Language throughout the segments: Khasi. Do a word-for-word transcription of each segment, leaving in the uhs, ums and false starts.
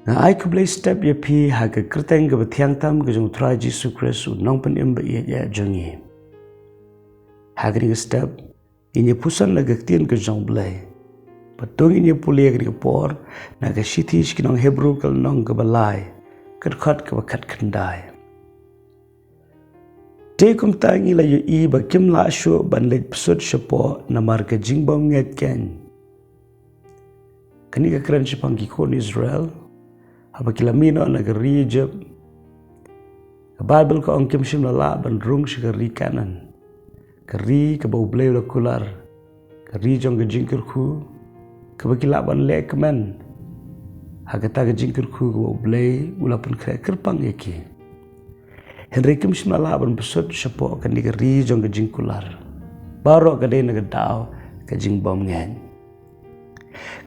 Nga ai khublei step ïa phi ha ka kyrteng kaba thiang tam ka jong u Trai Jisu Khrist, u nongpynim ba ïeit jong ngi. Ha kane ka step, ngin ïa pyrshang la ka ktien ka jong u Blei. Bad to ngin ïa pule ha kane ka por na ka shithi sha ki nong Hebru ka lynnong kaba lai, ka dkhot kaba khatkhyndai. Te kumta ngi la ïohi ba kim lah shuh ban leit bsut shapoh namar ka jingbymngeit keiñ. Kane ka kren shaphang ki khun Israel haba ki la mih noh na ka ri Egypt. Ka Baibl ka ong kim shym la lah ban rung sha ka ri Kanaan, ka ri kaba u Blei u la kular, ka ri jong ka jingkyrkhu, kaba ki lah ban leh kmen ha kata ka jingkyrkhu kaba u Blei u la pynkhreh kyrpang ïa ki. Hynrei kim shym la lah ban bsut shapoh kane ka ri jong ka jingkular. Baroh ka dei na ka daw ka jingbymngeit.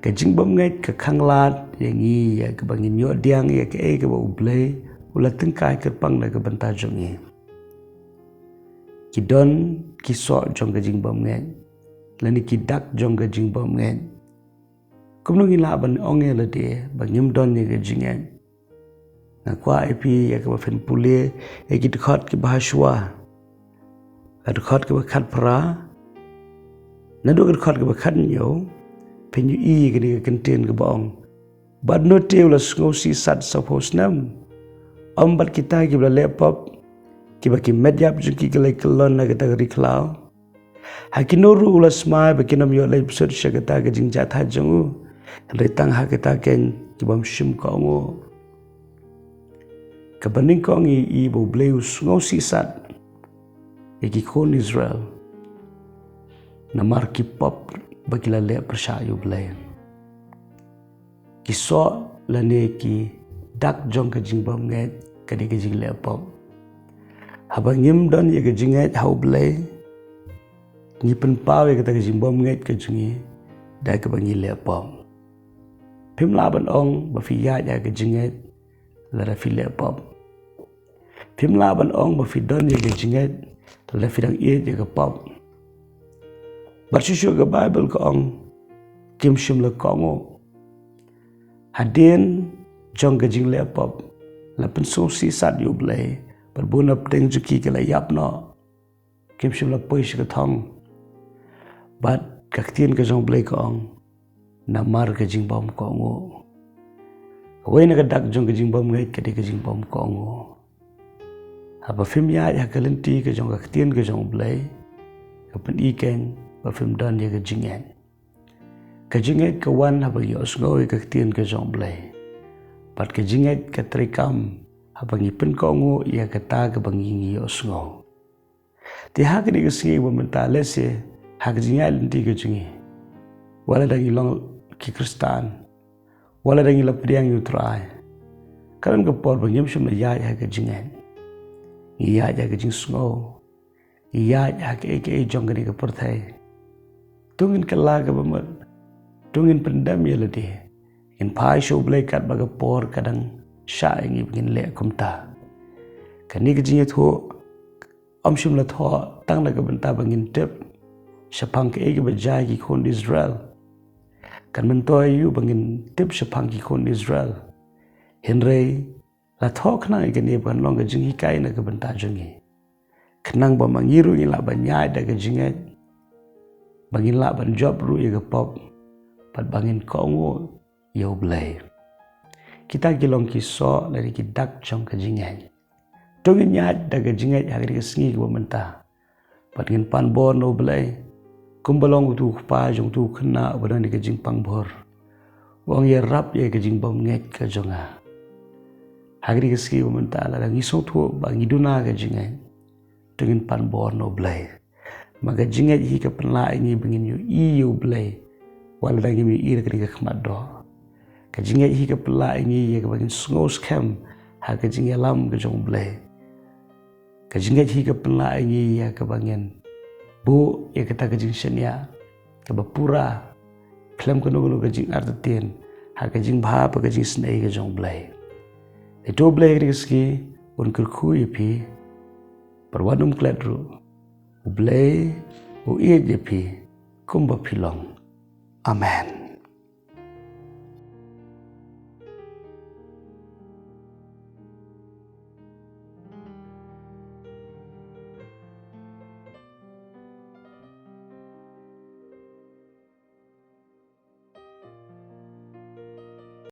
Ka jingbymngeit ka khanglad ïa ngi ïa kaba ngin ïoh diang ïa kaei kaba u Blei u la tyngkai kyrpang na ka bynta jong ngi. Ki don ki soh jong ka jingbymngeit, lane ki dak jong ka jingbymngeit. Kumno ngin lah ban ong ïa lade ba ngim don ïa ka jingngeit? Nga kwah ïa phi ïa kaba phin pule ïa ki dkhot kiba ha shuwa. Ka dkhot kaba khatphra, naduh ka dkhot kaba khathynñiew, phin ïohi ïa kane ka kyntien kaba ong: Bad no te u la sngewsih sat saphew snem? Ym bad kita kiba la leh pop, kiba ki met ïap jong ki ki la kyllon na kata ka ri khlaw? Ha kino ruh u la smai ba kin ym ïoh leit bsut sha kata ka jingjahthait jong u, hynrei tang ha kita keiñ ki bym shym kohnguh. Kaba nyngkong ngi ïohi ba u Blei u sngewsih sat ïa ki khun Israel namar ki pop ba ki la leh pyrshah ïa u Blei. Ki soh lane ki dak jong ka jingbymngeit ka dei ka jingleh pop. Haba ngim don ïa ka jingngeit ha u Blei, ngi pynpaw ïa kata ka jingbymngeit ka jong ngi da kaba ngi leh pop. Phim lah ban ong ba phi ïaid ha ka jingngeit lada phi leh pop. Phim lah ban ong ba phi don ïa ka jingngeit lada phi dang ïeit ïa ka pop. Bad shuh shuh ka Baibl ka ong kim shym la kohnguh. Hadien jong ka jingleh pop la pynsngewsih sat ïa u Blei, bad bun na pdeng jong ki ki la ïap noh. Kim shym la poi sha ka thong. Bad ka ktien ka jong u Blei ka ong, namar ka jingbymkohnguh. Kawei na ka dak jong ka jingbymngeit ka dei ka jingbymkohnguh. Haba phim ïaid ha ka lynti ka jong ka ktien ka jong u Blei, ka pyni keiñ ba phim don ïa ka jingngeit. Ka jingngeit ka wan haba ngi ïohsngew ïa ka ktien ka jong u Blei. Bad ka jingngeit ka treikam haba ngi pynkohnguh ïa kata kaba ngi ngi ïohsngew. Te ha kane ka sngi ba mynta, lehse ha ka jingïaid lynti ka jong ngi, wat lada ngi long ki Khristan, wat lada ngi la pdiang ïa u Trai, ka don ka por ba ngim shym la ïaid ha ka jingngeit. Ngi ïaid ha ka jingsngew, ngi ïaid ha kaei kaei jong kane ka pyrthei. To ngin kylla kaba mut, to ngin pyndem ïa lade, ngin phai sha u Blei katba ka por ka dang shah ïa ngi ba ngin leh kumta. Kane ka jingïathuh ym shym la thoh tang na ka bynta ba ngin tip shaphang kaei kaba jia ïa ki khun Israel. Kan myntoi ïa u ba ngin tip shaphang ki khun Israel. Hynrei la thoh khnang ïa kane ba kan long ka jinghikai na ka bynta jong ngi, khnang ba ma ngi ruh ngin lah ban ïaid da ka jingngeit, ba ngin lah ban jop ruh ïa ka pop, bad ba ngin kohnguh ïa u Blei. Kita ki long ki soh lane ki dak jong ka jingngeit. To ngin ïaid da ka jingngeit ha kane ka sngi kaba mynta, bad ngin pan bor na u Blei, kumba long uto u kpa jong uto u khynnah uba don ïa ka jingpang bor. U ong, ïarap ïa ka jingbymngeit ka jong nga. Ha kane ka sngi kaba mynta, lada ngi sngewthuh ba ngi duna ka jingngeit, to ngin pan bor na u Blei. Ma ka jingngeit hi ka pynlah ïa ngi ba ngin ïohi ïa u Blei, wat lada ngim ïohi da kane ka khmat doh. Ka jingngeit hi ka pynlah ïa ngi ïa kaba ngin sngew skhem ha ka jingïalam ka jong u Blei. Ka jingngeit hi ka pynlah ïa ngi ïa kaba ngin buh ïa kata ka jingshaniah kaba pura, khlem kano kano ka jingartatien, ha ka jingbha bad ka jingisynei ka jong u Blei. Te to u Blei ha kane ka sngi un kyrkhu ïa phi, bad wat nym klet ruh. U Blei u ïeit ïa phi kumba phi long. Amen.